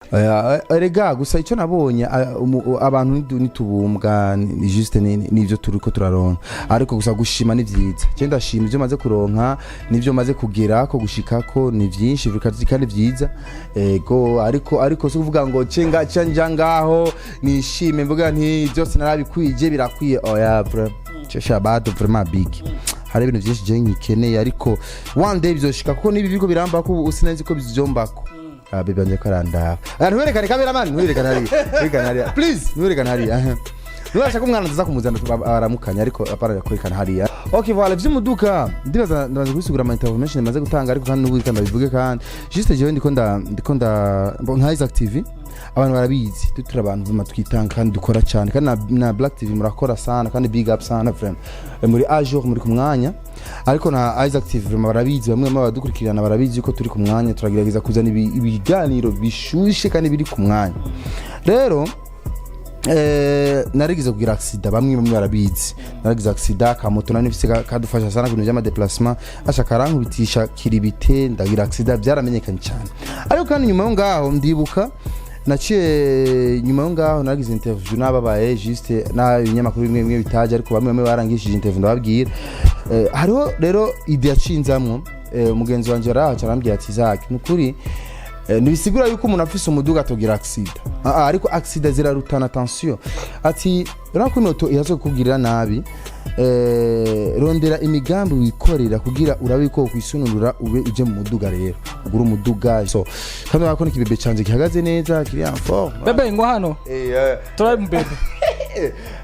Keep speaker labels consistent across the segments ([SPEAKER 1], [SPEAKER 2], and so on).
[SPEAKER 1] Oya, erega gusa icyo nabonye, abantu nitubumbwa ni juste nivyo turiko turaronka, ariko gusa gushima ni vyiza. Je ndashima ivyo maze kuronka n'ivyo maze kugera ko gushikako ni vyinshi kandi vyiza. Ego, ariko si kuvuga ngo ce nga ce nja ngaho nishime mvuga nti byose narabikwije, birakwiye. Oya, shabado vraiment big, hari ibintu vyinshi je nkikeneye, ariko one day bizoshika, kuko nibi biriko birambako ubu sinzi ko bizombako. Ah, bébé wanje ko arandaba. Ah, ntuwerekane cameraman, ntuwerekane hariya, ntuwerekane hariya, please, ntuwerekane hariya. Nubasha ko umwana nziza kumuzana aramukanya, ariko apana kwerekana hariya. Okay, voilà, vy'umuduga ndibaza ndabaza kubisigura ama intervention maze gutanga, ariko kandi n'ubu kandi ndabivuge. Kandi juste jewe ndiko nda nka Isaac TV, abantu barabizi, turi abantu vuma twitanga kandi dukora cyane, kandi na Black TV murakora sana, kandi big up sana vraiment. Muri à jour, muri ku mwanya, ariko na Isaac TV vraiment barabizi, bamwe mu badukurikirana barabizi ko turi ku mwanya, turagerageza kuzana ibiganiro bishushe kandi biri ku mwanya. Rero narigeze kugira accident, bamwe bamwe barabizi, naragize accident ka moto nari nifise kadufasha sana ku bintu vy'ama déplacement, asha karankubitisha kiribite, ndagira accident, byaramenyekanye cyane. Ariko kandi nyuma yo ngaho, ndibuka naciye nyuma yo ngaho naragize interview n'ababaye juste n'ibinyamakuru bimwe bimwe bitaje, ariko bamwe bamwe barangishije interview, ndababwira. Hariho rero idée yacinzamwo, umugenzi wanje yarahaca arambwira ati: "Isaac, nukuri ntibisigura yuko umuntu afise umuduga atogira accident. Ah, ah, ariko accident zirarutana, attention." Ati: "Urabona ko inoto ihaze kukugirira nabi, rondera imigambi wikorera kugira urabe ko kwisununura, ube uje mu muduga, rero ugura umuduga." So kandi urabona ko n'ikibebe canje gihagaze neza, kiri en forme.
[SPEAKER 2] Bébé, ngo hano. Turabe mu bébé.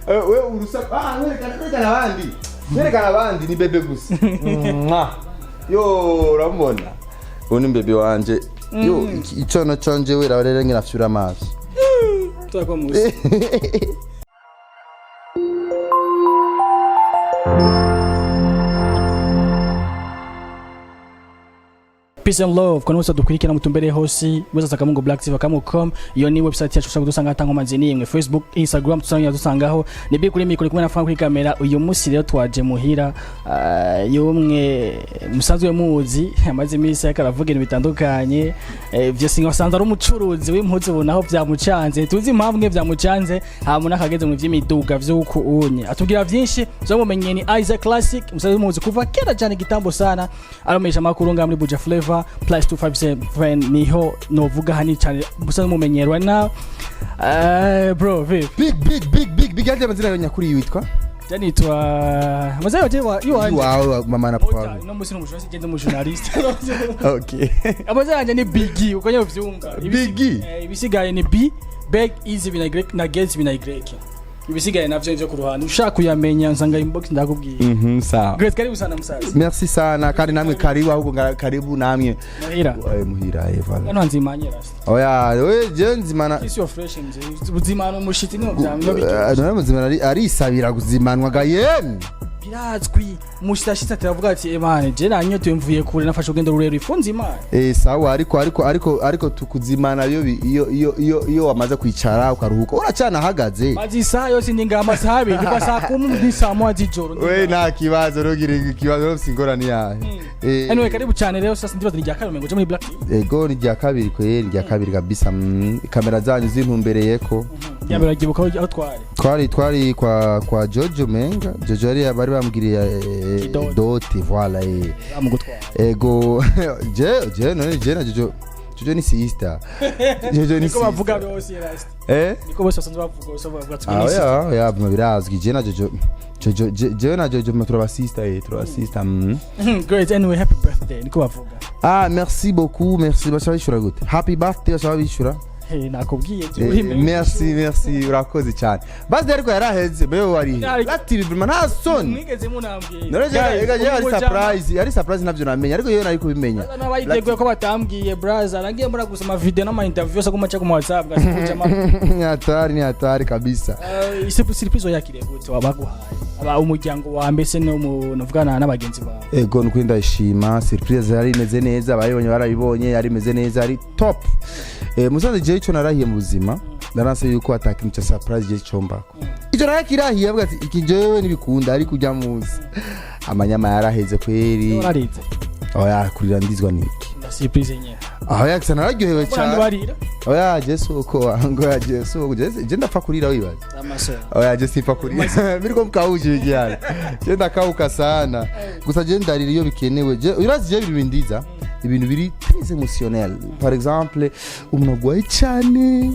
[SPEAKER 1] We urusaku, ah, nwerekana, nwerekana abandi, nwerekana abandi, ni bébé gusa. Mwah. Yo, uramubona, ubu ni bébé wanje. Yo, icono canje we, rero ngena afyura amaso.
[SPEAKER 2] Turakwa musi. Peace and love kwa wese dukurikira mutumbere hose wese akamungo Black TV akamu.com, iyo ni website yacu ushobora kudusanga atanga amazi nimwe, Facebook, Instagram, tusanga dusangaho. Ni big kuri mikoro kumwe na Frank kuri kamera. Uyu munsi rero twaje muhira y'umwe musanzwe muzi, amaze iminsi ariko aravuga ibintu bitandukanye, vyose nkasanze ari umucuruzi w'impuzu. Ubu naho vyamucanze, tuzi impamvu mwe vyamucanze, hama nakageze mu vy'imiduga vy'uku unye atubwira vyinshi. Mumenye ni Isaac Classic, musanzwe muzi kuva kera cyane, gitambo sana, aromesha amakuru nga muri Buja Flavor plus 257, niho novuga hani cyane musanzwe mumenyerwa na bro vipi?
[SPEAKER 1] Big, big, big, big, big. Yandi amazina yawe nyakuri witwa?
[SPEAKER 2] Janitwa amazina yawe iwanje?
[SPEAKER 1] Iwawe, mama na papa.
[SPEAKER 2] No musi n'umujournaliste, gende mu journaliste.
[SPEAKER 1] Okay.
[SPEAKER 2] Amazina yanjye ni Biggie, uko nyine uvyumva.
[SPEAKER 1] Biggie?
[SPEAKER 2] Ibisigaye ni B Big Easy bina Y na Gates bina Y, ibisigaye navyo nivyo ku ruhande, ushaka kuyamenya nsanga inbox ndakubwiye.
[SPEAKER 1] Sawa.
[SPEAKER 2] Great, karibu sana musaza.
[SPEAKER 1] Merci sana, kandi namwe karibu, ahubwo karibu namwe.
[SPEAKER 2] Muhira.
[SPEAKER 1] Muhira, voilà.
[SPEAKER 2] Hano nzimanye rasta.
[SPEAKER 1] Oya, we je nzimana.
[SPEAKER 2] Isi yo fresh mzee, uzimana umushitsi niho vyamwe.
[SPEAKER 1] None muzimana arisabira kuzimanwa ga yemwe.
[SPEAKER 2] Birazwi, umushitsi ashitse ataravuga ati: "Emane, je nanyotewe, mvuye kure, nafashe urugendo rurerure, ifunze imana."
[SPEAKER 1] Sawa, ariko tukuzimana iyo iyo wamaze kwicara ukaruhuka, uracana ahagaze.
[SPEAKER 2] Maze isaha yose ndi ngaha, amasaha 2 kuva saa 10 ni saa 1 z'ijoro ndi
[SPEAKER 1] We
[SPEAKER 2] ngaha.
[SPEAKER 1] nta kibazo, rugire ikibazo, rufise ingorane yahe.
[SPEAKER 2] Anyway, karibu cyane rero. Sasa ndibaza ni rya kabiri ngo uje muri Black TV.
[SPEAKER 1] Ego, ni rya kabiri kweri, ni rya kabiri kabisa. Kamera zanyu zintumbereyeko.
[SPEAKER 2] Ya mbere uragibuka aho twari?
[SPEAKER 1] Twari kwa Jojo, menga Jojo yari bari bambwiriye
[SPEAKER 2] Dot.
[SPEAKER 1] Dot, voilà.
[SPEAKER 2] Amugutwara.
[SPEAKER 1] Ego, je none je na Jojo, Jojo ni sister, Jojo ni
[SPEAKER 2] Niko bavuga
[SPEAKER 1] sister.
[SPEAKER 2] bose rasta.
[SPEAKER 1] Eh.
[SPEAKER 2] Niko bose basanzwe bavuga, bose bavuga ati
[SPEAKER 1] Ah,
[SPEAKER 2] ni sister.
[SPEAKER 1] oya oya, birazwi, je na Jojo, Jojo je na Jojo turaba sister, turaba sister.
[SPEAKER 2] Great, anyway, happy birthday, niko bavuga.
[SPEAKER 1] Ah, merci beaucoup, merci. Bashaka bishura gute happy birthday? Bashaka bishura?
[SPEAKER 2] Hey, nakubwiye.
[SPEAKER 1] Merci, merci, urakoze cyane. Birthday ariko yaraheze, bewe wari
[SPEAKER 2] Ariko-
[SPEAKER 1] TV vraiment nta soni.
[SPEAKER 2] Mwigeze munambwiye.
[SPEAKER 1] None je ega je yari surprise, yari surprise, navyo namenya, ariko yewe nari kubimenya.
[SPEAKER 2] N'abayiteguye ko batambwiye, braza, nagiye mbura gusa ama video n'ama interview yose aguma aca ku ma WhatsApp gasukuja ama
[SPEAKER 1] Ni hatari, ni hatari kabisa.
[SPEAKER 2] Surprise yakiriye gute wabaguhaye aba umuryango wa mbese no mu nuvugana n'abagenzi bawe?
[SPEAKER 1] Ego, nukuri ndayishima, surprise yari imeze neza, abayibonye barabibonye, yari imeze neza, yari top. Musanze jewe ico narahiye mu buzima, naranse yuko atakintu ca surprise je combako, ico narakirahiye, avuga ati iki jewe nibikunda, ariko ujya munsi amanyama yaraheze kweri.
[SPEAKER 2] Wararize?
[SPEAKER 1] Oya, kurira ndizwa niki?
[SPEAKER 2] Surprise nyene.
[SPEAKER 1] Aho yakisa nararyohewe
[SPEAKER 2] Abandi
[SPEAKER 1] cyane.
[SPEAKER 2] barira.
[SPEAKER 1] Oya, jesu uko wangu ya jesu je ndapfa kurira, wibaza.
[SPEAKER 2] Amaso.
[SPEAKER 1] Oya, je sipfa kurira, miriko mkawuje igihano, je ndakauka sana. Gusa je ndarira iyo bikenewe. Je urazi je ibintu bindiza, ibintu biri très émotionnel. Par exemple, umuntu agwaye cyane,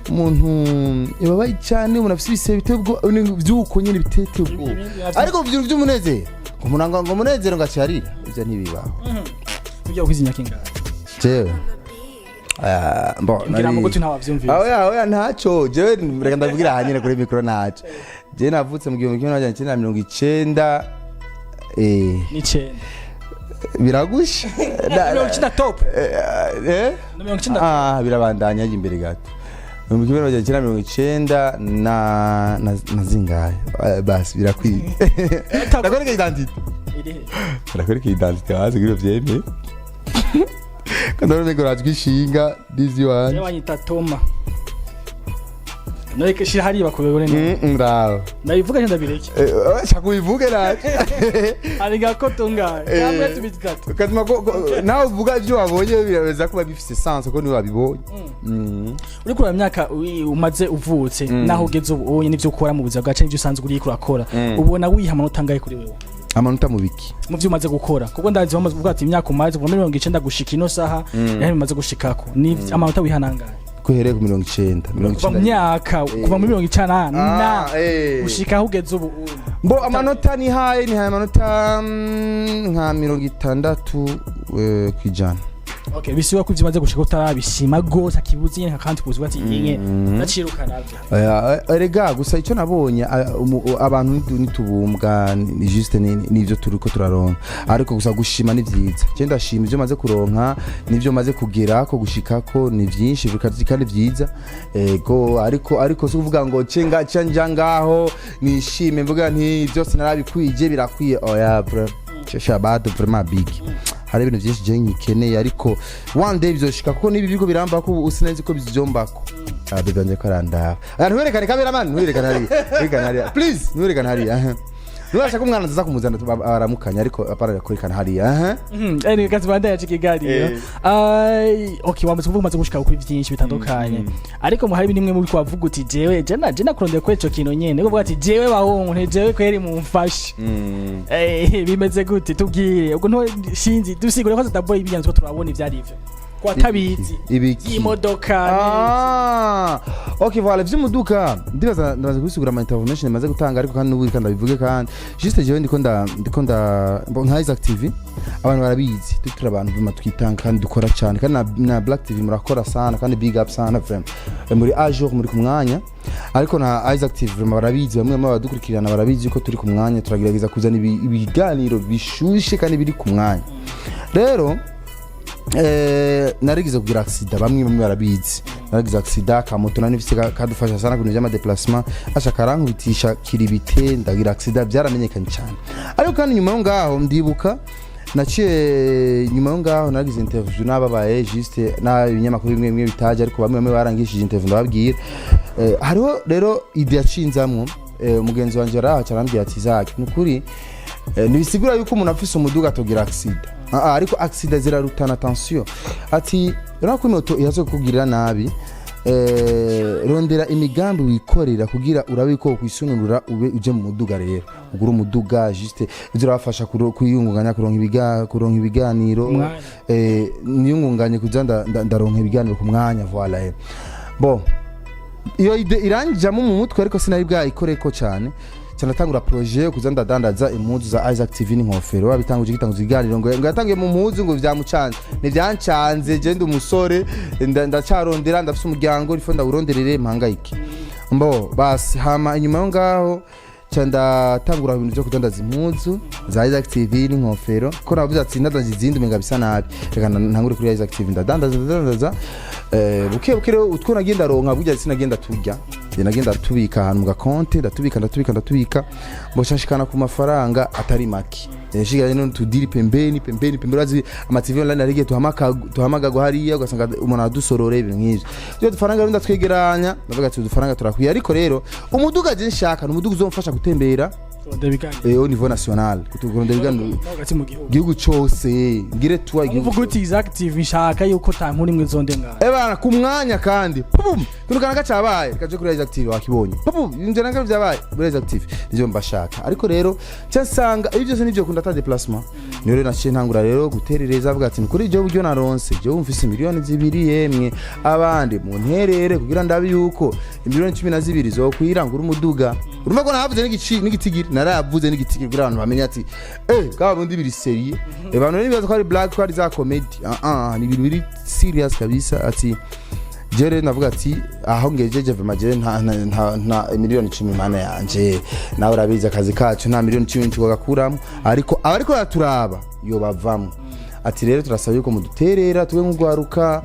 [SPEAKER 1] umuntu yababaye cyane, umuntu afise ibisebe biteye ubwoba, vy'uko nyene biteye ubwoba. Ariko ibintu by'umunezero, umuntu ngo umunezero ngacarira, ivyo ntibibaho.
[SPEAKER 2] Ujya kwizinya kingahe?
[SPEAKER 1] Jewe, bon,
[SPEAKER 2] Ngira ngo guti ntawavyumvise.
[SPEAKER 1] Oya, oya, ntaco. Jewe reka ndavugira aha nyene kuri micro, ntaco. Jewe navutse mu 1990.
[SPEAKER 2] N'icenda.
[SPEAKER 1] Biragusha.
[SPEAKER 2] 90 top.
[SPEAKER 1] Eh?
[SPEAKER 2] 90.
[SPEAKER 1] Ah, birabandanya hajya imbere gato. 1990 na zingahe? Basi birakwiye. Ndakwereka identité.
[SPEAKER 2] Irihe?
[SPEAKER 1] Ndakwereka identité hasi kugira vyemeye. Kandi urabona ko rajwi ishinga n'ivy'iwanje.
[SPEAKER 2] Jewe banyita Toma. Noreke shira hariya bakubebone.
[SPEAKER 1] Ndaho.
[SPEAKER 2] Ndabivuga cyangwa ndabireke?
[SPEAKER 1] Shaka ubivuge naje.
[SPEAKER 2] Ari gakoto ngahe? Kamwe, tubiri, dutatu.
[SPEAKER 1] Kazima ko nawe uvuga ibyo wabonye biraza kuba bifise sens ko niwe wabibonye.
[SPEAKER 2] Uriko uraba imyaka umaze uvutse naho ugeze ubu unye, n'ivyo ukora mu buzima bwacu n'ivyo usanzwe uriko urakora, ubona wiha amanota angahe kuri wewe?
[SPEAKER 1] Amanota mu biki?
[SPEAKER 2] Mu vyo umaze gukora, kuko ndazi wamaze kuvuga ati imyaka umaze kuva muri 90 gushika ino saha yari bimaze gushikako, ni amanota wiha nangahe?
[SPEAKER 1] Ko uhereye ku 90, mirongo
[SPEAKER 2] Kuva mu
[SPEAKER 1] icenda.
[SPEAKER 2] myaka, kuva muri 90 na
[SPEAKER 1] Ah, eh.
[SPEAKER 2] gushika aho ugeze ubu unye.
[SPEAKER 1] Mbo amanota nihaye amanota nka 60 kwijana.
[SPEAKER 2] Okay, bisiba ko ivyo umaze gushika utarabishima gose, akibuze nyene kandi kuzuba ati inye ndaciruka navyo.
[SPEAKER 1] Oya, erega gusa icyo nabonye, abantu nitubumbwa, ni juste nivyo turiko turaronka. Ariko gusa gushima ni vyiza. Je ndashima ivyo maze kuronka n'ivyo maze kugera ko gushikako, ni vyinshi kandi vyiza. Ego, ariko si kuvuga ngo cenga nja ngaho nishime mvuga nti byose narabikwije, birakwiye. Oya bro, shabado vraiment big, hari ibintu byinshi je nkikeneye, ariko one day bizoshika, kuko nibi biriko birambako ubu sinzi ko bizombako. Ah, bebe wanje ko arandaba. Ah, ntuwerekane cameraman, ntuwerekane hariya, ntuwerekane hariya, please, ntuwerekane hariya. Aha, nubasha ko umwana aza kumuzana aramukanya, ariko apara kwerekana hariya. Aha.
[SPEAKER 2] Anyway, kazi yacu ikiganiro. Okay, wamaze kuvuga umaze gushika kuri byinshi bitandukanye, ariko mu hari bimwe muri kwavuga uti jewe je nakurondeye kuri ico kintu nyene, kuvuga ati jewe bahungu nti jewe kweri mumfashe. Bimeze gute? Tubwire ubwo nto shinzi dusigure ko tutaboye ibiyanzwe turabona ivyo ari vyo ko atabizi.
[SPEAKER 1] Ibiki?
[SPEAKER 2] Imodoka.
[SPEAKER 1] Ah, ok, voilà, vy'umuduga ndibaza ndabaza kubisigura ama information maze gutanga, ariko kandi n'ubu kandi ndabivuge. Kandi juste jewe ndiko nda bon, nka Isaac TV abantu barabizi, turi abantu bima twitanga kandi dukora cyane, kandi na Black TV murakora sana, kandi big up sana vraiment. Muri à jour, muri ku mwanya. Ariko na Isaac TV vraiment barabizi, bamwe bamwe badukurikirana barabizi ko turi ku mwanya, turagerageza kuzana ibiganiro bishushe kandi biri ku mwanya. Rero narigeze kugira accident, bamwe bamwe barabizi. Naragize accident, kamoto nari nifise kadufasha sana ku bintu vy'ama déplacement, asha karankubitisha kiribite, ndagira accident, byaramenyekanye cyane. Ariko kandi nyuma yo ngaho, ndibuka naciye nyuma yo ngaho naragize interview n'ababaye juste n'ibinyamakuru bimwe bimwe bitaje, ariko bamwe bamwe barangishije interview, ndababwira. Hariho rero idée yacinzamwo, mugenzi wanje yarahaca arambwira ati: "Zaki, nukuri ntibisigura yuko umuntu afise umuduga atogira accident. Ariko accident zirarutana, attention." Ati: "Urabona ko imoto ihaze kukugirira nabi, rondera imigambi wikorera kugira urabe ko kwisununura, ube uje mu muduga." Rero ugura umuduga, juste ivyo urabafasha kwiyungunganya, kuronka ibiganiro.
[SPEAKER 2] Umwanya.
[SPEAKER 1] Niyungunganye kuza ndaronka ibiganiro ku mwanya, voilà. Bon, iyo idée iranjamo mu mutwe, ariko sinari bwayikoreko cyane cyane. Atangura projet yo kuza ndadandaza impuzu za Isaac TV n'inkofero. Wabitanguje gitanguza iganiro ngo yatangiye mu mpuzu, ngo vyamucanze. Ntivyancanze, je ndi umusore, ndacarondera, ndafise umuryango, rifo ndawuronderere mpangayike. Mbo basi hama inyuma yo ngaho ca ndatangura ibintu vyo kudandaza impuzu za Isaac TV n'inkofero, ko navuze ati ndadandaza izindi umenga bisa nabi, reka ntangure kuri Isaac TV. Ndadandaza, ndadandaza, buke buke. Rero utwo nagiye ndaronka, burya sinagenda turya, njye nagenda tubika ahantu mu gakonte, ndatubika, ndatubika, ndatubika, mbosha nshikana ku mafaranga atari make. Nshiganye n'utudiri pembeni pembeni pembeni. Urazi ama TV online hari igihe tuhamagagwa hariya, ugasanga umuntu adusorora, ibintu nk'ivyo. Ibyo dufaranga rero ndatwegeranya, ndavuga ati udufaranga turakwiye. Ariko rero umuduga je nshaka ni umuduga uzomfasha gutembera.
[SPEAKER 2] Kurondera ibiganiro.
[SPEAKER 1] Au niveau national, kurondera ibiganiro.
[SPEAKER 2] No hagati mu gihugu.
[SPEAKER 1] Igihugu cose, ngire tuwa igihugu.
[SPEAKER 2] Uvuga uti Isaac TV nshaka yuko ta nkuru imwe zonde ngaha.
[SPEAKER 1] Ebana ku mwanya kandi pum, kintu kanaka cabaye kaje kuri Isaac TV wakibonye, pum, nje nanga byabaye kuri Isaac TV, nivyo mbashaka. Ariko rero cya nsanga ibyo byose nivyo kunda ata déplacement. Niyo rero naciye ntangura rero guterereza, avuga ati kuri ibyo buryo naronse, je mfise 2 miliyoni yemwe abandi mu nterere kugira ndabe yuko 12 miliyoni zokwira ngura umuduga. Urumva ko navuze n'igici n'igitigiri, naravuze n'igitigiri kugira abantu bamenye ati bwa bundi biri sérieux. Abantu rero bibaza ko ari blague, ko ari za comedy. Ah ah, ni ibintu biri serious kabisa. Ati jere navuga ati aho ngejeje vraiment, jere nta 10 miliyoni, mana yanje, nawe urabizi akazi kacu, nta 10 miliyoni tugakuramo. Ariko abariko baraturaba yo bavamwo, ati rero turasaba yuko muduterera tube nk'ugwaruka,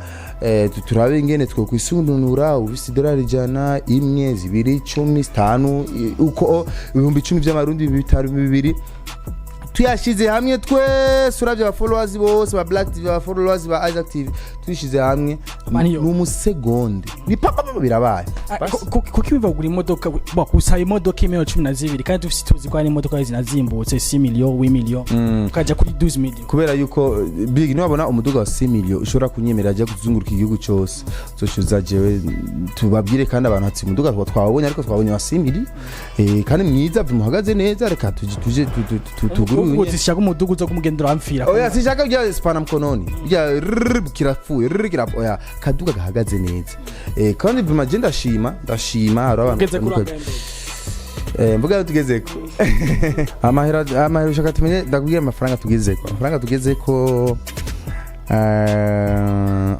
[SPEAKER 1] turabe ingene twokwisununura. Ufise idolari 100, 1, 2, 10, 5, uko 10,000 vy'amarundi, 5,000, 2,000, tuyashize hamwe twese, uravye aba followers bose ba Black TV, aba followers ba Isaac TV, tuyishize hamwe
[SPEAKER 2] Maniyo.
[SPEAKER 1] ni umusegonde, ni papa papa, birabaye.
[SPEAKER 2] Ah, kuko biva kugura imodoka, bo gusaba imodoka 12 miliyoni, kandi dufite, tuzi ko hari imodoka zinazimbutse 6 millions, 8 millions, ukaja kuri 12 millions.
[SPEAKER 1] Kubera yuko big niwabona umuduga wa 6 millions ushobora kunyemerera ajya kuzunguruka igihugu cyose, uzocuza jewe tubabwire kandi abantu ati umuduga twawubonye, ariko twabonye wa 6 millions, kandi mwiza, muhagaze neza, reka tuje tugure uyu
[SPEAKER 2] Uvuga
[SPEAKER 1] nyene.
[SPEAKER 2] uti shaka umuduga uza kumugendera amfira.
[SPEAKER 1] Oya, sishaka bya spana mkononi, bya rrrr, kirapfuye rrrr, kirapfuye. Oya, kaduga gahagaze neza. Kandi vraiment je ndashima hari abantu.
[SPEAKER 2] Ugeze kuri angahe?
[SPEAKER 1] Mvuga tugezeko amahera, ushaka tumenye, ndakubwira amafaranga tugezeko,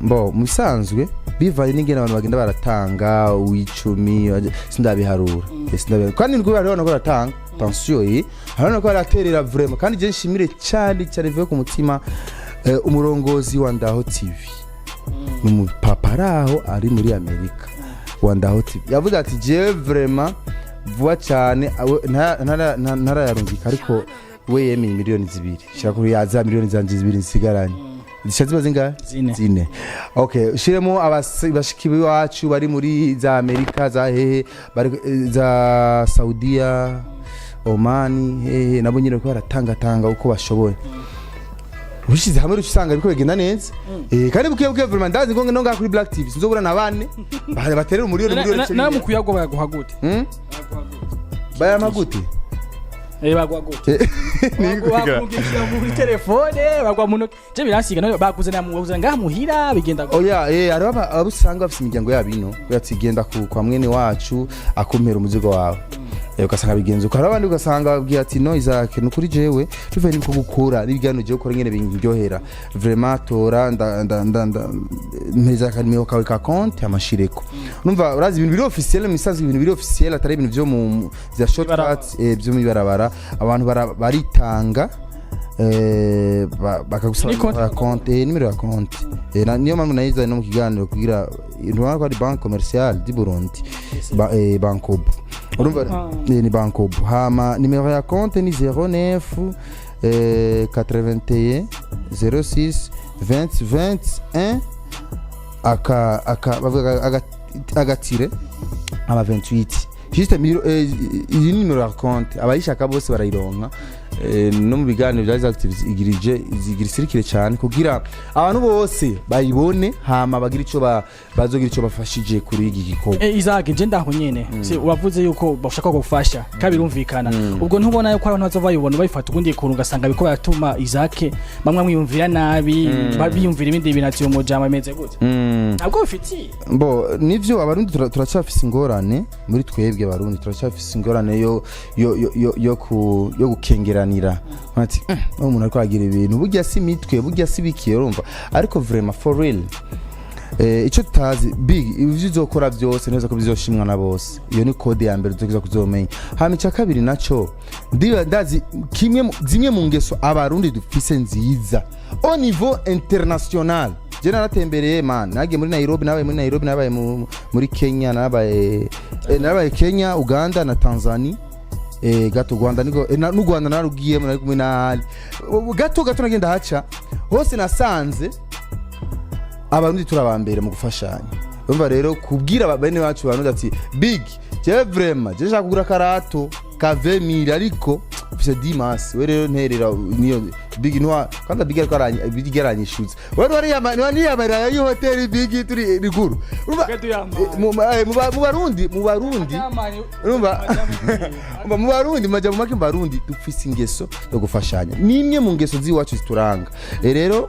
[SPEAKER 1] bo mu bisanzwe bivanye n'ingene abantu bagenda baratanga uw'icumi, sindabiharura. Sindabiharura kandi niko hariho abantu baratanga tension, hariho abantu baraterera vraiment. Kandi je nshimire cyane cyane bivuye ku mutima, umurongozi wa Ndaho TV, ni umupapa ari aho ari muri Amerika wa Ndaho TV, yavuze ati jewe vraiment vuba cyane ntarayarungika, ariko we yemeye 2 miliyoni, shira kuri ya za miliyoni zanje 2 nsigaranye, zisha ziba zingahe?
[SPEAKER 2] 4.
[SPEAKER 1] 4. Okay, ushiremo bashiki bacu bari muri za Amerika, za hehe, bari za Saudiya, Omani, hehe, nabo nyine bariko baratangatanga uko bashoboye. Ubishize hamwe usanga biriko bigenda neza. Kandi bukiye bukiye vraiment, ndazi ngo no ngaha kuri Black TV sinzobura na bane baterera umuriyoni, umuriyoni.
[SPEAKER 2] Nawe mu kuyagwa bayaguha gute?
[SPEAKER 1] Hmm? Bayampa gute?
[SPEAKER 2] Baguha gute? Bakungikira muri telefone, bagwa mu ntoki, je biransiga nayo baguze na muguze ngaha muhira, bigenda gute?
[SPEAKER 1] Oya, hariho abo usanga bafise imiryango yabo ino, ati genda kwa mwene wacu akumpera umuzigo wawe. Ugasanga bigenze uko. Hari abandi ugasanga babwira ati no Isaac, ni ukuri jewe bivaye n'uko gukura n'ibiganiro jewe ukora ingene bindyohera, vraiment tora nda mpeza akanimero kawe ka compte amashireko. Urumva, urazi ibintu biri officiel, mu bisanzwe ibintu biri officiel atari ibintu vyo mu vya shortcut, vyo mu ibarabara, abantu baritanga, bakagusaba
[SPEAKER 2] Ni konti?
[SPEAKER 1] nimero ya konti, nimero ya konti. Niyo mpamvu nayiza no mu kiganiro kugira ntubona ko ari Banque Commerciale du Burundi, Bancobu, urumva.
[SPEAKER 2] Ah.
[SPEAKER 1] Ni Bancobu. Hama nimero ya konti ni 09 81 06 20 21, aka bavuga agatire aba 28 juste iyi ni nimero ya konti, abayishaka bose barayironka. No mu biganiro bya Isaac TV igirije zigira isirikire cyane kugira abantu bose bayibone, hama bagira ico bazogira ico bafashije kuri iki gikorwa.
[SPEAKER 2] Isaac, je ndaho nyene. Si wavuze yuko bashaka gufasha, kandi birumvikana. Ubwo ntubona yuko abantu bazova bayibona bayifata ukundi kuntu, ugasanga biko baratuma Isaac bamwe mwiyumvira nabi, biyumvira ibindi bintu, ati uyu mujama ameze gute? Ntabwo bifitiye.
[SPEAKER 1] Bo nivyo, abarundi turacyafise ingorane muri twebwe abarundi, turacyafise ingorane yo gukengeranira. Ati uwo umuntu ariko aragira ibintu burya si mitwe, burya si bikiye, urumva. Ariko vraiment, for real, icyo tutazi big, ivyo uzokora byose neza ko bizoshimwa na bose, iyo ni code ya mbere uzokiza kuzomenya. Hama icya kabiri naco, ndiba ndazi kimwe zimwe mu ngeso abarundi dufise nziza au niveau international. Je naratembereye man, nagiye muri Nairobi, nabaye muri Nairobi, nabaye muri Kenya, nabaye Kenya, Uganda na Tanzania. Gato Rwanda niko, n'u Rwanda narugiyemo, nari kumwe na Ali. Gato gato nagenda haca hose, nasanze abarundi turi abambere mu gufashanya. Urumva rero kubwira bene bacu barundi ati big, je vraiment je nshaka kugura karato. Ka 20,000, ariko mfise 10 masi. We rero nterera niyo Big nwa kwanza. Big ariko aranya, Big aranyishuza. We wari yamara yo hoteli Big turi ruguru. Urumva, mu Barundi, urumva, mu Barundi, majambo make, mu Barundi dufise ingeso yo gufashanya. Ni imwe mu ngeso z'iwacu zituranga. Rero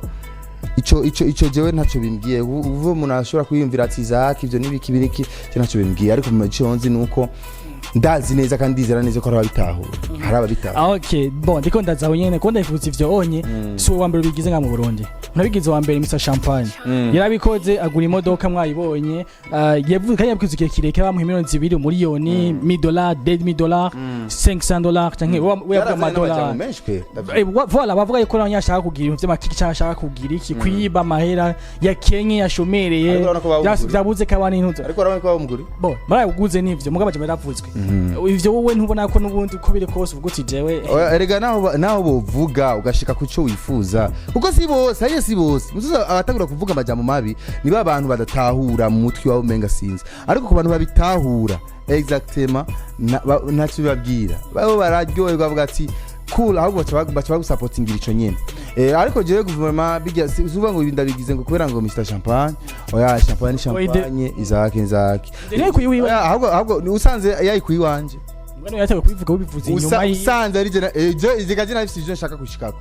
[SPEAKER 1] ico jewe ntacyo bimbwiye. Ubu umuntu ashobora kwiyumvira ati Isaac ivyo nibiki biriki, je ntacyo bimbwiye, ariko mu cyo nzi nuko ndazi neza kandi ndizera neza ko hari ababitahura, hari ababitahura.
[SPEAKER 2] Ah, okay, bon, ndiko ndazaho nyene ko ndabivuze ivyo onye. Si uwa mbere ubigize nga mu Burundi, unabigize wa mbere. Mr Champagne yarabikoze, agura imodoka mwayibonye. Yavuze kandi yabikoze igihe kirekire, bamuha 2 miliyoni, umuriyoni, 1000 dollars, 2000 dollars, 500 dollars, canke we yavuga amadolari.
[SPEAKER 1] Menshi pe.
[SPEAKER 2] Voilà, bavuga yuko nawe ashaka kugira ibintu vy'amakiki canke ashaka kugira iki, kwiba amahera yakenye, yashomereye.
[SPEAKER 1] Ariko urabona ko bawuguriye.
[SPEAKER 2] Vyabuze ko abana intuzo.
[SPEAKER 1] Ariko urabona ko bamuguri.
[SPEAKER 2] Bo barayuguze nivyo, mugabo amajambo yaravuzwe. Ivyo wowe ntubona ko n'ubundi uko biri kose uvuga uti jewe?
[SPEAKER 1] Oya, erega naho bovuga ugashika ku cyo wifuza, kuko si bose hariya, si bose muzuza abatangura kuvuga amajambo mabi. Niba abantu badatahura mu mutwe wabo umenga sinzi, ariko ku bantu babitahura exactement ntacyo bibabwira, babo bararyoherwa, bavuga ati cool, ahubwo baca bagusapotingira ico nyene. Ariko jewe guverinoma bijya si uvuga ngo ibi ndabigize ngo kubera ngo Mr Champagne. Oya, Champagne ni Champagne, Isaac Isaac.
[SPEAKER 2] Rero kuyiwiwe.
[SPEAKER 1] Oya, ahubwo ni usanze yayikuye iwanje.
[SPEAKER 2] Mbona yatewe kubivuga, ubivuze inyuma
[SPEAKER 1] Usanze ari je je iziga je nafise ivyo nshaka gushikako,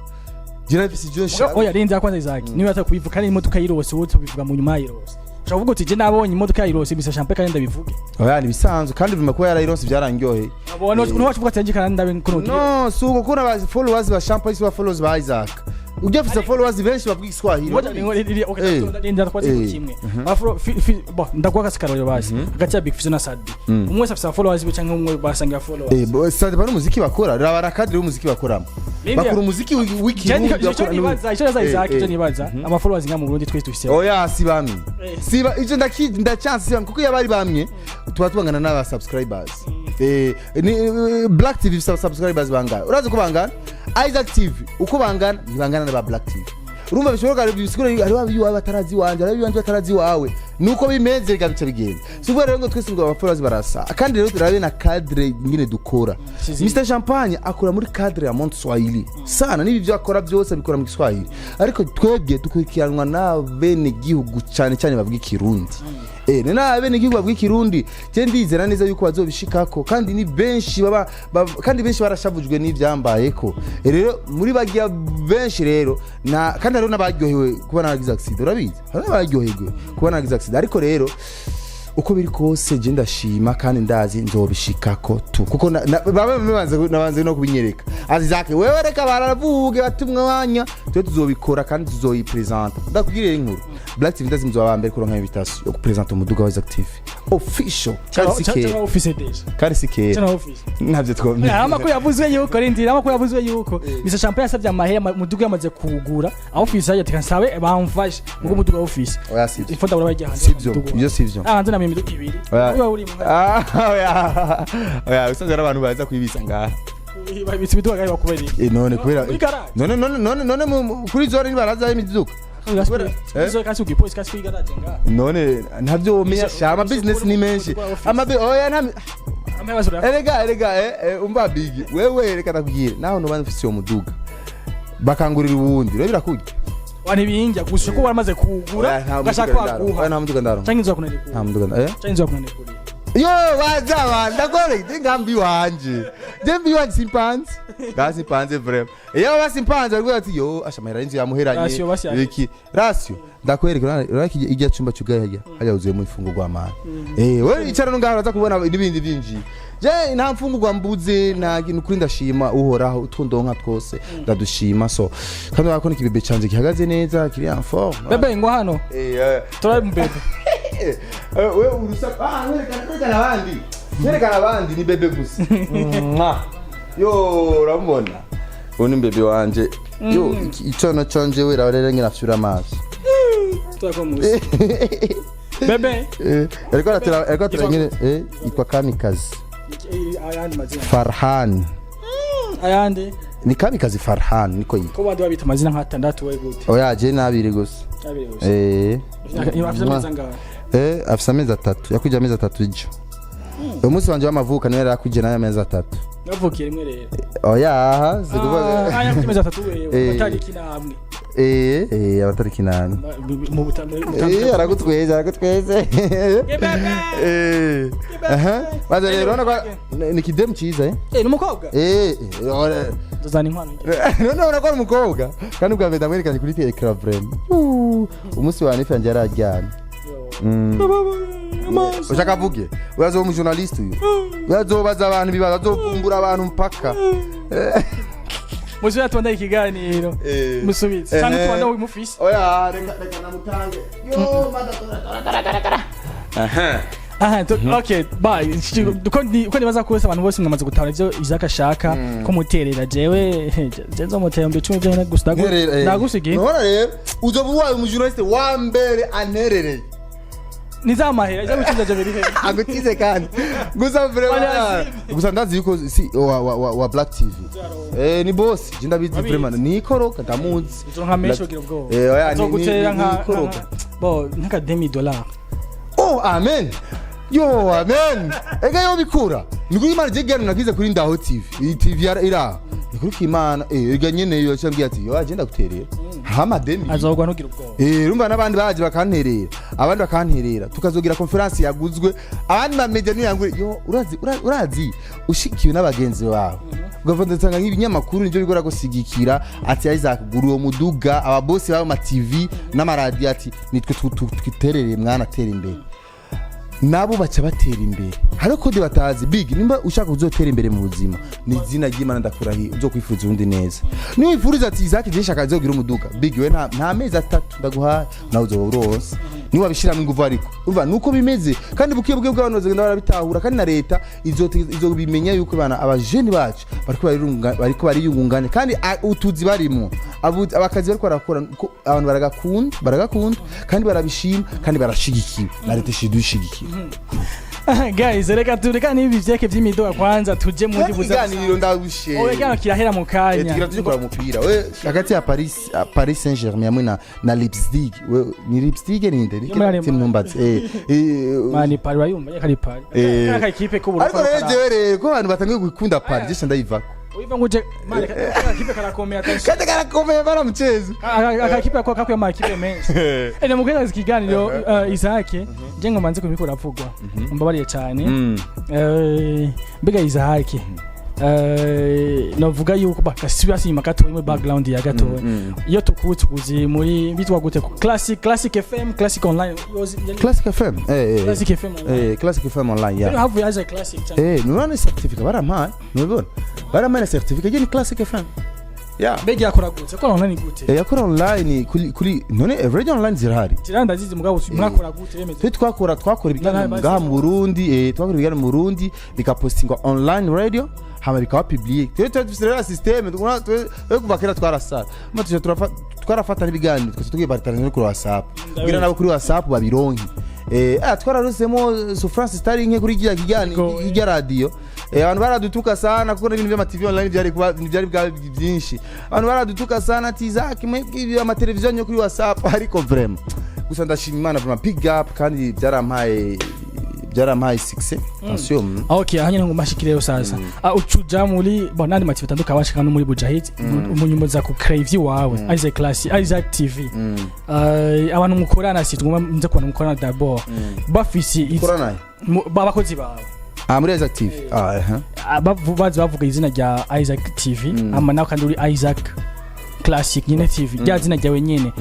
[SPEAKER 1] je nafise ivyo nshaka.
[SPEAKER 2] Oya, rinda kwanza, Isaac, niba yatewe kubivuga kandi imodoka yirose, wowe tubivuga mu nyuma yirose, ushobora kuvuga uti je nabonye imodoka yirose Mr Champagne kandi ndabivuge.
[SPEAKER 1] Oya, ni bisanzwe, kandi bima kuba yarayirose byarangyoheye.
[SPEAKER 2] Abo ntiwacu uvuga ati njye kandi ndabe kuno.
[SPEAKER 1] No, si uko kuna ba followers ba Champagne si ba followers ba Isaac. Ujya ufise followers benshi bavuga Igiswahili.
[SPEAKER 2] Rinda twazi kimwe. Afro bo ndaguha akasi karorero basi hagati ya Big Fizzo na Sadbi, umwe wese afise followers be canke umwe basangira followers?
[SPEAKER 1] Ça dépend n'umuziki bakora. Raba na cadre y'umuziki bakoramo. Bakora umuziki w'ikirundi.
[SPEAKER 2] Icyo nibaza, icyo nibaza, Isaac, icyo nibaza, ama followers nga mu Burundi twese dufise.
[SPEAKER 1] Oya, si bamwe. Siba icyo ndacyanse, si bamwe, kuko iyo bari bamwe tuba tubangana n'aba subscribers. Ni Black TV ifise subscribers bangahe? Urazi ko bangana? Isaac TV uko bangana ntibangana n'aba Black TV. Urumva bishoboka, bisigura hariho abiwawe batarazi iwanje, hariho abiwanje batarazi iwawe. Nuko bimeze reka bica bigenda. Si ukuvuga rero ngo twese ngo aba followers barasa. Kandi rero turabe na cadre nyine dukora. Mr Champagne akora muri cadre ya monde Swahili sana, n'ibi byo akora byose abikora mu Kiswahili, ariko twebwe dukurikiranwa n'abene gihugu cyane cyane bavuga Ikirundi. Ni n'abene gihugu bavuga Ikirundi. Je ndizera neza yuko bazobishikako, kandi ni benshi baba, kandi benshi barashavujwe n'ivyambayeko. Rero muri bagiya benshi rero na kandi hariho n'abaryohewe kuba naragize accident. Urabizi, hariho n'abaryohewe kuba naragize accident, ariko rero uko biri kose je ndashima kandi ndazi nzobishikako tu, kuko baba nabanze no kubinyereka. Ati Isaac, wewe reka baravuge bati umwanya twe tuzobikora kandi tuzoyipresenta. Ndakubwirira inkuru, Black TV ndazi muzoba mbere kuronka invitation yo kupresenta umuduga wa Isaac TV official, kandi si kera.
[SPEAKER 2] Cyangwa office déjà.
[SPEAKER 1] Kandi si kera.
[SPEAKER 2] Cyangwa office.
[SPEAKER 1] Ntabyo twomye.
[SPEAKER 2] Amakuru yavuzwe yuko, rindira, amakuru yavuzwe yuko Mr Champagne yasabye amahera umuduga yamaze kuwugura aho office yaje, ati nsabe bamfashe ngo umuduga wa office.
[SPEAKER 1] Oya, sivyo.
[SPEAKER 2] Ifota urabajya hanze.
[SPEAKER 1] Sivyo, ivyo sivyo.
[SPEAKER 2] Ah, hanze namye imiduga ibiri.
[SPEAKER 1] Oya.
[SPEAKER 2] Uba uri mu
[SPEAKER 1] Ah, oya oya, usanzwe ari abantu baza kwibisa ngaha.
[SPEAKER 2] Babitse imiduga ngaho bakubereye.
[SPEAKER 1] None kubera
[SPEAKER 2] Muri garage.
[SPEAKER 1] None kuri zone ntibarazayo imiduga? Eh?
[SPEAKER 2] Izo kasi ugipolisi kasi kuri garage ngaho.
[SPEAKER 1] None ntabyo womenya sha, ama business ni menshi. Oya, nta
[SPEAKER 2] Amahera basura.
[SPEAKER 1] Erega umva Bigi, wewe reka ndakubwire, naho noba mfise uwo muduga bakangurira uwundi rero birakurya.
[SPEAKER 2] Wa ntibinjya gusa ko waramaze kuwugura.
[SPEAKER 1] Oya, nta
[SPEAKER 2] ugashaka
[SPEAKER 1] muduga ndaronka.
[SPEAKER 2] waguha.
[SPEAKER 1] Oya, nta muduga ndaronka.
[SPEAKER 2] Canke inzu yakunaniye.
[SPEAKER 1] Nta muduga
[SPEAKER 2] Canke inzu yakunaniye.
[SPEAKER 1] Yo baza ba ndakore je ngambi wanje, je mbi wanje simpanze nga simpanze vraiment. Iyo basimpanze bari ati yo asha mahera y'inzu yamuheranye.
[SPEAKER 2] Ratio basi.
[SPEAKER 1] Iki ratio ndakwereka, urabona ijya cyumba cyugaye hajya hajya huzuyemo imfungurwa mani. We icara no ngaho uraza kubona n'ibindi byinjiye. Je nta mfungurwa mbuze, nta kintu kuri, ndashima Uhoraho, utundonka twose ndadushima. So kandi urabona ko n'ikibebe canje gihagaze neza, kiri en forme.
[SPEAKER 2] Bebe ngo hano. Turabe mu bebe.
[SPEAKER 1] We urusa, ah, werekana abandi, werekana abandi, ni bebe gusa. Mwah. Yo uramubona, ubu ni bebe wanje. Yo icono canje we rero ngena afyura amaso.
[SPEAKER 2] Turakomuzi bebe.
[SPEAKER 1] Ariko aratera nyine. Yitwa Kamikazi.
[SPEAKER 2] Ayandi mazina?
[SPEAKER 1] Farhan.
[SPEAKER 2] Ayandi?
[SPEAKER 1] Ni Kamikazi Farhan, niko yitwa.
[SPEAKER 2] Ko bandi babita amazina nk'atandatu, we gute?
[SPEAKER 1] Oya, je nabiri gusa.
[SPEAKER 2] Abiri gusa. Afite amezi angahe?
[SPEAKER 1] Afise amezi 3, yakwije amezi 3 ijo. Umunsi wanje w'amavuko niwe yari yakwije nayo amezi 3.
[SPEAKER 2] Navukiye rimwe rero.
[SPEAKER 1] Oya, si kuvuga.
[SPEAKER 2] Aya ku mezi 3 wewe. Amatariki namwe.
[SPEAKER 1] Abatariki nane.
[SPEAKER 2] Mu butambere.
[SPEAKER 1] Aragutweze, aragutweze. Aha, maze rero urabona ko ni kidemu cyiza, eh.
[SPEAKER 2] Ni umukobwa. Tuzana inkwano.
[SPEAKER 1] None urabona ko ari umukobwa, kandi ubwa mbere ndamwerekanye kuri écran vraiment. Umunsi wa nife yanjye yararyamye. Ushaka avuge, urazoba umujournaliste uyu, urazobaza abantu ibibazo, azovumbura abantu mpaka.
[SPEAKER 2] Musubira tubandanye ikiganiro. Musubize cyangwa tubandanye mufise.
[SPEAKER 1] Oya, reka, reka namutange yo mada.
[SPEAKER 2] Aha, okay, bye. Uko nibaza kose abantu bose mwamaze gutahura ivyo Isaac ashaka ko muterera. Jewe je nzomutera mu 10 byonyine gusa.
[SPEAKER 1] Nterera,
[SPEAKER 2] Ndagusigiye.
[SPEAKER 1] None rero uzoba ubaye umujournaliste wa mbere anterereye.
[SPEAKER 2] Nizamahera iza gukinza je biri he?
[SPEAKER 1] Agutize kandi gusa vraiment.
[SPEAKER 2] Wala.
[SPEAKER 1] Gusa ndazi yuko si wa Black TV, ni boss, je ndabizi.
[SPEAKER 2] Wabizi.
[SPEAKER 1] Vraiment nikoroka, ndamuzi.
[SPEAKER 2] Izo nka menshi ugira ubwoba.
[SPEAKER 1] Oya,
[SPEAKER 2] Nzogutera nka
[SPEAKER 1] nikoroka.
[SPEAKER 2] Bo nka demi dollar.
[SPEAKER 1] Oh, amen, yo amen. Ega yo bikura niko Imana je gano nagize kuri Ndaho TV, iyi TV ira nikuri Imana, ega nyene yo cyambwiye ati: "Yo agenda guterera hama demi."
[SPEAKER 2] Azogwa, ntugira ubwoba.
[SPEAKER 1] Urumva n'abandi baje bakanterera, abandi bakanterera, tukazogira conference yaguzwe, abandi ba media niyangure. Yo urazi, urazi ushikiwe n'abagenzi bawe, ugafata nsanga nk'ibinyamakuru nivyo bigora gusigikira ati Isaac gura uwo muduga, ababosi b'ayo ma TV n'amaradiyo ati nitwe twiterereye mwana, tera imbere, nabo baca batera imbere. Hariho code batazi big. Nimba ushaka kuzotera imbere mu buzima, ni izina ry'Imana ndakurahiye, uzokwifuza uwundi neza. Niba wifuriza ati Isaac je shaka azogira umuduga, big we, nta mezi 3 ndaguhaye, nawe uzoba uronse niba wabishiramo ingufu. Ariko urumva nuko bimeze, kandi bukiye bukiye bw'abantu bazagenda barabitahura, kandi na leta izobimenya yuko bana abajeni bacu bariko bariyungunganya, kandi utuzi barimwo, abakazi bariko barakora ko abantu baragakunda, baragakunda kandi barabishima kandi barashigikiwe na leta, ishidushigikiye.
[SPEAKER 2] Guys, reka tureka n'ibi vyeke vy'imiduga, kwanza tuje muri buza.
[SPEAKER 1] Ikiganiro ndagushe.
[SPEAKER 2] Oya, kano kirahera mu kanya.
[SPEAKER 1] Tugira tuje kuraba umupira we hagati ya Paris Saint-Germain hamwe na Leipzig. We ni Leipzig ninde?
[SPEAKER 2] Yo muri Allemagne.
[SPEAKER 1] Ntumbatse.
[SPEAKER 2] Mani Paris urayumva yeka ari Paris. Kaka ikipe k'uburufa.
[SPEAKER 1] Ariko rero jewe rero ko abantu batangiye gukunda Paris, je ndayivako.
[SPEAKER 2] Uiva nguje mani kaka kipe karakomeye, attention.
[SPEAKER 1] Kandi karakomeye bara mchezo.
[SPEAKER 2] Aka kipe ko kakuye ama kipe menshi. Ne mugenda ikiganiro, Isaac, je ngo manze kubikora avugwa. Mbabariye cyane. Mbega Isaac, novuga yuko bakasubira inyuma gatoya muri background ya gatoya, iyo tukutse kuzi muri bitwa gute, Classic FM, Classic Online?
[SPEAKER 1] Classic FM.
[SPEAKER 2] Classic FM Online.
[SPEAKER 1] Classic FM Online, yeah.
[SPEAKER 2] Rero havuye haje Classic cyane.
[SPEAKER 1] Nurane certificate barampaye, nubibona barampaye na certificate je ni Classic FM, yeah.
[SPEAKER 2] Mbega yakora gute? Yakora online gute?
[SPEAKER 1] Yakora online kuri none radio online zirahari.
[SPEAKER 2] Kiranda zizi, mugabo mwakora gute bemeze?
[SPEAKER 1] Twe twakora ibiganiro
[SPEAKER 2] Nana-
[SPEAKER 1] ngaha mu Burundi, twakora ibiganiro mu Burundi bikapostingwa online radio, hama bikaba publié. Twe dufise rero système twe kuva kera twarasara ma tuje twarafata n'ibiganiro twese tugiye baritana kuri WhatsApp kugira nabo kuri WhatsApp babironke. Twararosemo souffrance zitari nke kuri kirya kiganiro.
[SPEAKER 2] Go,
[SPEAKER 1] Irya radio, abantu baradutuka sana kuko n'ibintu by'ama TV online byari kuba byari bwa byinshi. Abantu baradutuka sana ati: "Isaac, mwebwe amateleviziyo yo kuri WhatsApp." Ariko vraiment gusa ndashima Imana, vraiment big up, kandi byarampaye succès, attention.
[SPEAKER 2] Okay, aho nyine ngo mashikire sasa. Ucuja muri bon nandi mativu atandukanye, washika no muri Bujahid, umunyuma za ku crave iwawe Isaac Classic, Isaac TV. Abantu mukorana, si tugomba nze kubona mukorana d'abord bafise
[SPEAKER 1] Korana.
[SPEAKER 2] Abakozi bawe.
[SPEAKER 1] Ah, muri Isaac TV, ah eh.
[SPEAKER 2] Bazi bavuga izina rya Isaac TV, ama nawe kandi uri Isaac Classic nyine TV, rya zina ryawe nyine,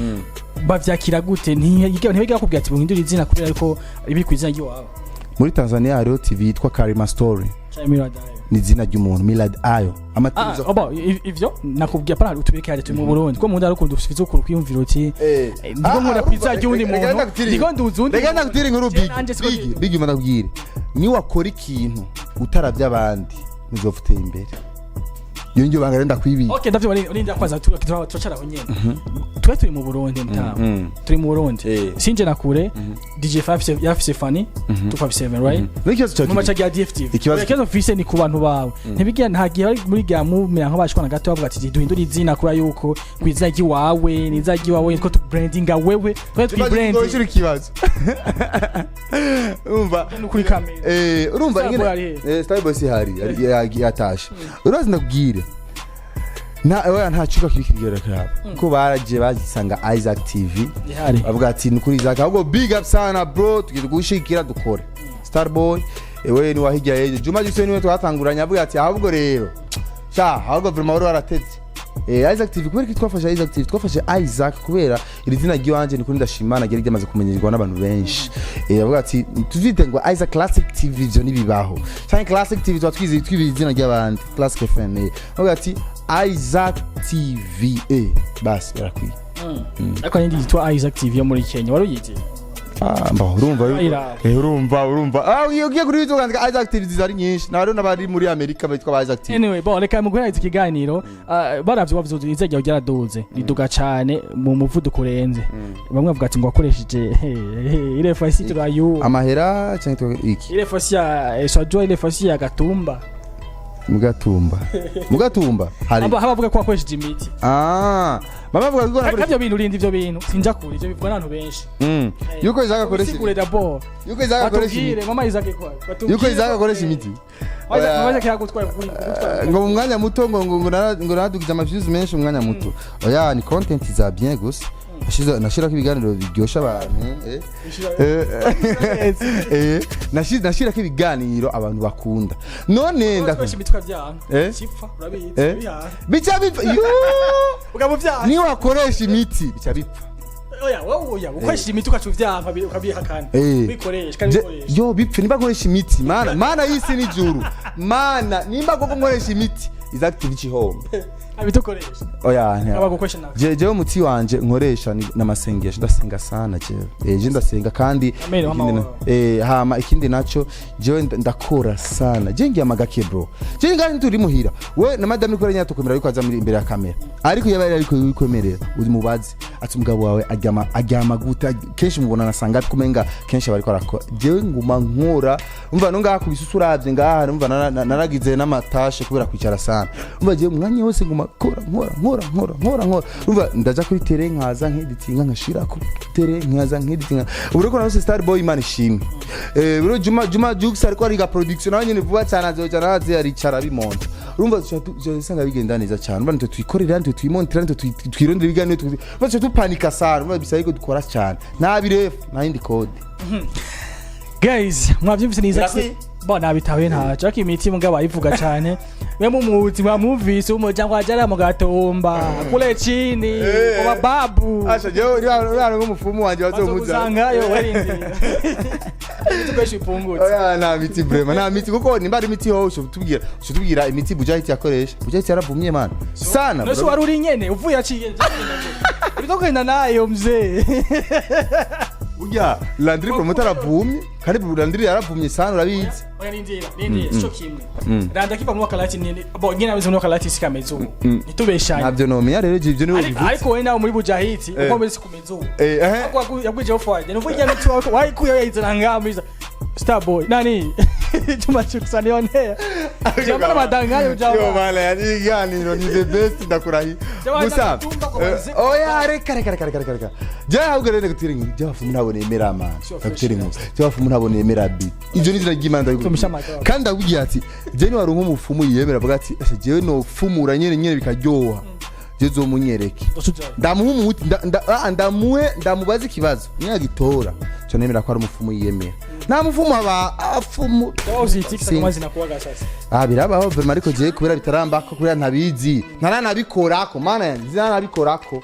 [SPEAKER 2] bavyakira gute? Ntibigera bakubwira ati buhindure izina kubera yuko ibiri ku izina ry'iwawe?
[SPEAKER 1] Muri Tanzania hariho TV yitwa Karima Story.
[SPEAKER 2] Canke Mirror Dial?
[SPEAKER 1] Ni izina ry'umuntu Milad Ayo. Amateleviziyo.
[SPEAKER 2] Oba ivyo nakubwiye pana utubike haje turi mu Burundi ko mu ndaro ukuntu ufite ukuru kwiyumvira uti ndiko nkora ku izina ry'uwundi muntu, ndiko nduza uwundi.
[SPEAKER 1] Reka ndakutira inkuru.
[SPEAKER 2] Jewe
[SPEAKER 1] Big
[SPEAKER 2] nanje siko
[SPEAKER 1] big
[SPEAKER 2] ndi.
[SPEAKER 1] Big, ndakubwire, ni wakora ikintu utaravye abandi ntuzopfa uteye imbere. Iyo ngiyo banga rero ndakwibiye.
[SPEAKER 2] Okay, ndavyo urinda kwanza turacara aho nyene. Twe turi mu Burundi, mtamu. Turi mu Burundi. Sinje na kure, DJ 5 yafise Funny 257, right?
[SPEAKER 1] N'ikibazo cyawe
[SPEAKER 2] Mu maca ya DFTV.
[SPEAKER 1] Ikibazo-
[SPEAKER 2] Ikibazo mfise ni ku bantu bawe. Ntibigira nta gihe bari muri gya mumera nk'abashwana gato, bavuga ati duhindure izina kubera yuko ku izina ry'iwawe ni izina ry'iwawe two tu brandinga wewe, twe twi branding.
[SPEAKER 1] Ikibazo, ikibazo, umva.
[SPEAKER 2] Ni kuri kamera.
[SPEAKER 1] Urumva
[SPEAKER 2] Starboy
[SPEAKER 1] ingene
[SPEAKER 2] ari he?
[SPEAKER 1] Starboy si hari yatashe. Urazi ndakubwira, nta oya, nta cyuka kiri kirigera karaba kuko baraje basanga Isaac TV.
[SPEAKER 2] Ihari.
[SPEAKER 1] Bavuga ati ni kuri Isaac, ahubwo big up sana bro, tugiye gushikira dukore. Starboy ewe ni wahijya yejo, Juma Juse niwe twatanguranye, avuga ati ahubwo rero sha, ahubwo vraiment wari warateze Isaac TV. Kubera ko twafashe Isaac TV, twafashe Isaac kubera iri zina ry'iwanje, ni kuri ndashimana ryari ryamaze kumenyerwa n'abantu benshi. Avuga ati tuvite ngo Isaac Classic TV, ivyo nibibaho cyane. Classic TV tuba twizi twibiye izina ry'abandi, Classic FM. Avuga ati Isaac TV, basi barakwiye.
[SPEAKER 2] Ariko hari indi yitwa Isaac TV yo muri Kenya, wari uyizi?
[SPEAKER 1] Ah, mba urumva.
[SPEAKER 2] Ayiraba.
[SPEAKER 1] Urumva, ah, ugiye kuri YouTube ukandika Isaac TV, zari nyinshi, na hariho n'abari muri Amerika bitwa ba Isaac TV.
[SPEAKER 2] Anyway, bon, reka mu guhereza ikiganiro, baravye wavuze uti izina ryawe ryaraduze, riduga cane mu muvuduko urenze. Bamwe bavuga ati ngo wakoresheje ile fasi turayu
[SPEAKER 1] Amahera cyangwa iki?
[SPEAKER 2] Ile fasi ya swajua ile fasi ya Gatumba.
[SPEAKER 1] Mugatumba, mugatumba hari.
[SPEAKER 2] Aba bavuga ko wakoresheje imiti.
[SPEAKER 1] Ah, mama avuga ko
[SPEAKER 2] Kandi ivyo bintu urinda ivyo bintu sinja kure, ivyo bivugwa n'abantu benshi.
[SPEAKER 1] Yuko Isaac akoresha
[SPEAKER 2] Usigure d'abord.
[SPEAKER 1] Yuko Isaac akoresha
[SPEAKER 2] Batubwire
[SPEAKER 1] imiti.
[SPEAKER 2] mama Isaac kwa batubwire.
[SPEAKER 1] Yuko Isaac akoresha imiti.
[SPEAKER 2] Mama Isaac yagutwaye kugutwara.
[SPEAKER 1] Ngo mu mwanya muto ngo naradugije ama views menshi mu mwanya muto. Oya, ni content za bien gusa. Nashirako ibiganiro biryosha abantu, nashirako ibiganiro abantu bakunda none
[SPEAKER 2] Bakoresha imitwe vyanga.
[SPEAKER 1] Eh?
[SPEAKER 2] Chipfa urabizi.
[SPEAKER 1] Eh?
[SPEAKER 2] Bihaha.
[SPEAKER 1] Bica bipfa yo.
[SPEAKER 2] Ugabo vyaha.
[SPEAKER 1] Niyo wakoresha imiti bica bipfa.
[SPEAKER 2] Oya, wowe oya, ukoresheje imiti ukaca uvyanka ukabihakana. Bikoresha kandi bikoresha.
[SPEAKER 1] Yo bipfe nimba nkoresha imiti, mana, mana y'isi n'ijuru, mana, nimba koko nkoresha imiti, Isaac TV cihombe.
[SPEAKER 2] Abitukoresha.
[SPEAKER 1] Oya
[SPEAKER 2] Aba gukoresha nawe.
[SPEAKER 1] Jewe umuti wanje nkoresha n'amasengesho. Ndasenga sana jewe, je ndasenga kandi
[SPEAKER 2] Amen,
[SPEAKER 1] ikindi
[SPEAKER 2] wama
[SPEAKER 1] hama ikindi naco jewe ndakora sana. Je ngiye amagake bro, je ngari turi muhira we na madame kubera nyatukwemera yuko aza muri imbere ya kamera, ariko yaba ariko yikwemerera uri mubazi ati umugabo wawe aryama gute? Kenshi mubona nasanga kumenga kenshi bariko arakora. Jewe nguma nkora, umva no ngaha kubisusu uravye ngaha, umva naragize n'amatashe kubera kwicara sana. Umva jewe umwanya wose nguma kora, nkora, nkora, nkora, nkora, nkora. Umva ndaja kuri tele nkaza nkeditinga, nkashira ku tele nkaza nkeditinga. Ubu rero narose Star Boy, Imana ishimwe. Bro Juma Jux ariko ariga production nawe nyene, vuba cyane azoja naze aricara bimonta. Urumva usanga bigenda neza cyane. Urumva nitwe twikorera, nitwe twimontera, nitwe twirondera ibiganiro, urumva tuca tupanika sana. Urumva bisaba yuko dukora cyane, nta birefu, nta yindi code.
[SPEAKER 2] Guys, mwavyumvise neza.
[SPEAKER 1] Birakwiye.
[SPEAKER 2] Bo nabitahuye ntaco, ariko imiti mugabo ayivuga cane. We mumuzi mwamuvise umuryango wajara mu Gatumba kule chini kwa babu.
[SPEAKER 1] Asha jewe uriya nk'umufumu wanje bazomuza.
[SPEAKER 2] Bazogusangayo werindira. Tukoresha ipungutse.
[SPEAKER 1] Oya, nta miti vraiment, nta miti, kuko nimba ari imiti hoho ushobora imiti Bujahit yakoresha. Bujahit yaravumye man sana.
[SPEAKER 2] Nose wari uri nyene uvuye aciye. Uriko kugenda nayo mzee.
[SPEAKER 1] Burya Landry Promoter aravumye, kandi Landry yaravumye sana, urabizi.
[SPEAKER 2] Oya, nindira, nindira, sico kimwe. Randa kiva mu wakalati nini. Bo nyene abize mu wakalati sikameze ubu. Nitubeshanye.
[SPEAKER 1] Ntabyo nomenya rero ibyo niwe bivuze.
[SPEAKER 2] Ariko wowe nawe muri Bujahiti uko muri sikumeze ubu. Yagwijeho fwaje. Nuvuga ijya miti wawe wayikuye yayizana ngaha muri Starboy. Nani? Chuma chukusanionea. Jambo madanganyo
[SPEAKER 1] Yo
[SPEAKER 2] jambo.
[SPEAKER 1] bana, yani ibiganiro ni the best, ndakurahi.
[SPEAKER 2] Jambo
[SPEAKER 1] Gusa
[SPEAKER 2] ndakutumva kwa wazee.
[SPEAKER 1] oya, reka, reka, reka, reka, reka, reka. Je ahubwo rero ndagutera inkuru, je abafumu ntabwo nemera man.
[SPEAKER 2] Sure,
[SPEAKER 1] Ndagutera
[SPEAKER 2] fresh.
[SPEAKER 1] inkuru, je abafumu ntabwo nemera bi ibyo ni izina ry'Imana ndabikubwira.
[SPEAKER 2] Tumisha amagara.
[SPEAKER 1] Kandi ndakubwira ati je ni wari nk'umufumu yiyemera avuga ati ese jewe nofumura nyene nyene bikaryoha, je zomunyereke. Ndamuha umuti, ndamuhe, ndamubaze ikibazo niyagitora cyo nemera ko ari umufumu yiyemera. Nta mufumu aba afumu.
[SPEAKER 2] Zinakuwaga sasa.
[SPEAKER 1] Ah, birabaho vraiment, ariko jewe kubera bitarambako, kubera ntabizi, ntaranabikorako, mana yanjye, ntaranabikorako,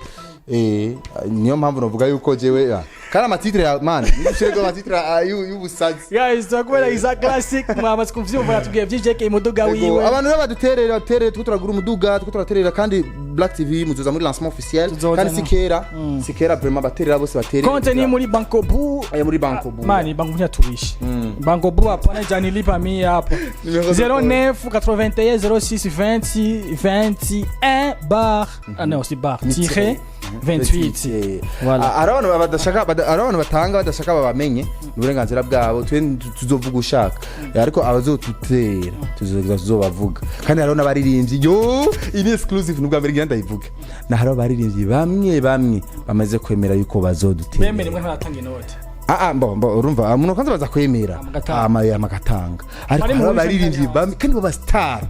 [SPEAKER 1] niyo mpamvu navuga yuko jewe. Kandi ama titre ya man, nibishirego ama titre y'ubusazi.
[SPEAKER 2] Guys, turakubera Isaac Classic, mwamaze kuvyumva, yatubwiye vyinshi, umuduga
[SPEAKER 1] Ego,
[SPEAKER 2] wiwe.
[SPEAKER 1] Abantu rero baduterera, baduterere, tuko turagura umuduga, tuko turaterera. Kandi Black TV muzoza muri lancement officiel.
[SPEAKER 2] Tuzoza.
[SPEAKER 1] Kandi si kera, si kera vraiment, baterera bose, baterere.
[SPEAKER 2] Konte ni muri Bankobu.
[SPEAKER 1] Aya, muri Bankobu.
[SPEAKER 2] Mani, Bankobu ntiyatubishe. Bankobu hapana, janilipa mi hapo.
[SPEAKER 1] Numéro de
[SPEAKER 2] 09 81 06 20 21 bar, ah non, c'est bar tiret 28. Voilà.
[SPEAKER 1] Ah, hari abantu badashaka hari abantu batanga badashaka babamenye, ni uburenganzira bwabo. Twe tuzovuga ushaka, ariko abazotutera tuzoza tuzobavuga. Kandi hariho n'abaririmbyi, yo iyi ni exclusive, nubwa mbere ngira ndayivuga, na hariho abaririmbyi bamwe bamwe bamaze kwemera yuko bazodutera.
[SPEAKER 2] Bemere mwe ntaratanga inote.
[SPEAKER 1] Ah ah, mbo mbo, urumva umuntu kwanza baza kwemera.
[SPEAKER 2] Agatanga.
[SPEAKER 1] Ama agatanga, ariko
[SPEAKER 2] Bari
[SPEAKER 1] hariho
[SPEAKER 2] mu
[SPEAKER 1] abaririmbyi
[SPEAKER 2] bice.
[SPEAKER 1] bamwe kandi baba star,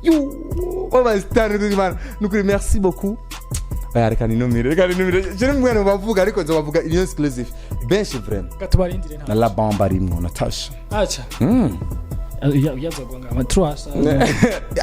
[SPEAKER 1] yo baba star, nukuri Imana, nukuri merci beaucoup. Oya, reka ninumire, reka ninumire, je ni mwana bavuga, ariko nzobavuga iyo exclusive benshi vraiment.
[SPEAKER 2] Gatubarindire nta.
[SPEAKER 1] Na la bomba arimwo Natasha.
[SPEAKER 2] Acha. Yazogwanga ama 3.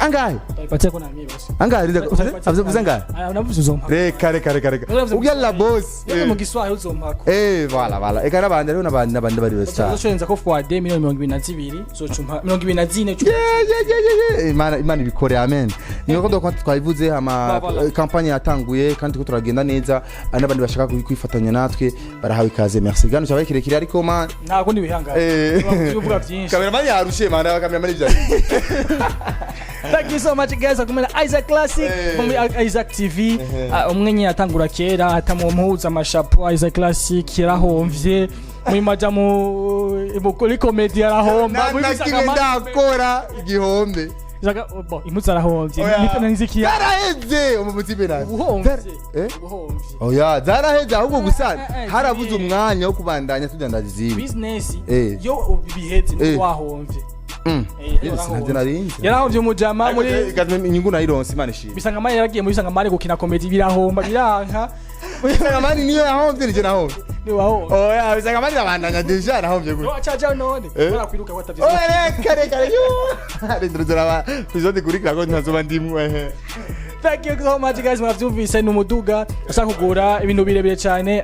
[SPEAKER 1] Angahe?
[SPEAKER 2] Utapatia kuna mimi basi.
[SPEAKER 1] Angahe? Avuze angahe?
[SPEAKER 2] Aya, unavuze uzompa.
[SPEAKER 1] Reka, reka, reka, reka.
[SPEAKER 2] Uravuze
[SPEAKER 1] Ubya la boss.
[SPEAKER 2] Yaje mu Giswahili uzompako.
[SPEAKER 1] Eh, voilà, voilà, eka n'abandi, hariho n'abandi, n'abandi bari star.
[SPEAKER 2] Uzocenza ko fois 2 miliyoni 22 uzocumpa 24.
[SPEAKER 1] Yeah. Imana, Imana ibikore, amen. Ni ko twabivuze hama.
[SPEAKER 2] Voilà.
[SPEAKER 1] Campagne yatanguye kandi turiko turagenda neza. N'abandi bashaka kwifatanya natwe barahawe ikaze. Merci gano cyabaye kirekire, ariko man.
[SPEAKER 2] Nta kundi wihangana. Uvuga byinshi.
[SPEAKER 1] Cameraman yarushe man, cameraman ibyo.
[SPEAKER 2] Thank you so much guys, akumena Isaac Classic muri Isaac TV. Ah, umwe nyine yatangura kera atamumpuza amashapo. Isaac Classic yarahomvye muri maja mu muri comedy, yarahomba muri
[SPEAKER 1] Na kimwe ndakora igihombe.
[SPEAKER 2] Bon, impuzu arahomvye.
[SPEAKER 1] Oya.
[SPEAKER 2] Nipena niziki.
[SPEAKER 1] Zaraheze umutipe nawe.
[SPEAKER 2] Ubuhomvye.
[SPEAKER 1] Eh?
[SPEAKER 2] Ubuhomvye.
[SPEAKER 1] Oya, zaraheze ahubwo gusa harabuze umwanya wo kubandanya tudandaza izindi.
[SPEAKER 2] Business yo biheze wahombye.
[SPEAKER 1] Yes, ntabyo narinzi.
[SPEAKER 2] Yarahomvye umujama muri
[SPEAKER 1] Ariko inyungu nayironse, Imana ishimwe.
[SPEAKER 2] Bisanga mari yaragiye muri Bisanga mari gukina comedy, birahomba, biranka.
[SPEAKER 1] Bisangamani niyo yahombye, nije nahombye.
[SPEAKER 2] Ni wahomvye.
[SPEAKER 1] Oya, Bisangamani irabandanya, déjà nahombye gute?
[SPEAKER 2] Wacaja none barakwiruka watavye.
[SPEAKER 1] Oya, reka, reka, reka, rindira turaba episode ikurikira ko ntazoba ndimwe.
[SPEAKER 2] Thank you so much guys, mwavyumvise, ni umuduga ushaka kugura ibintu birebire cyane,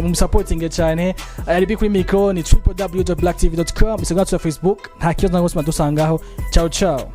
[SPEAKER 2] mu supporting cyane. Ari kuri micro ni www.blacktv.com, Instagram, Facebook, nta kibazo na gose, madusangaho. Ciao ciao.